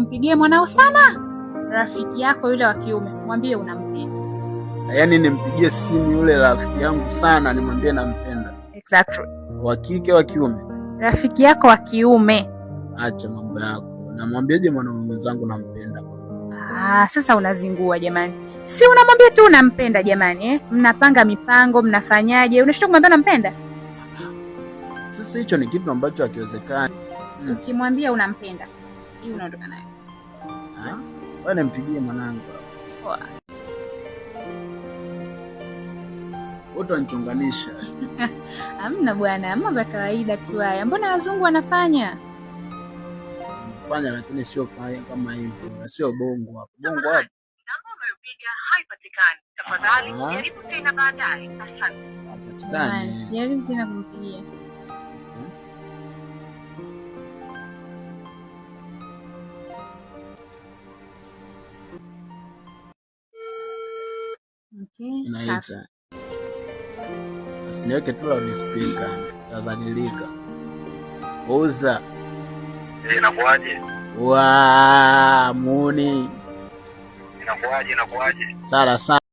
Mpigie mwanao sana, rafiki yako yule wa kiume, mwambie unampenda. Yaani nimpigie simu yule rafiki yangu sana, nimwambie nampenda. Exactly. Wa kike wa kiume? Rafiki yako wa kiume. Acha mambo yako. Namwambieje mwanaume mwenzangu nampenda? Ah, sasa unazingua jamani. Si unamwambia tu unampenda jamani eh? Mnapanga mipango, mnafanyaje? Unashindwa kumwambia unampenda? Sasa hicho ni kitu ambacho hakiwezekani. Ukimwambia unampenda, hii unaondoka nayo. Ah? Wewe nimpigie mwanangu. Poa. Utanichonganisha. Hamna bwana, mambo ya kawaida tu haya. Mbona wazungu wanafanya? Fanya lakini sio kama hivyo. Na sio bongo hapo. Bongo hapo. Namba unayopiga haipatikani. Tafadhali Ah. jaribu tena baadaye. Asante. Hapatikani. Jamani, jaribu tena kumpigia. Okay, safi. Inaita. Asiniweke tu loudspeaker. Tazadilika. Uza. Inakuaje? Wa muni. Inakuaje? Inakuaje? Sara sana.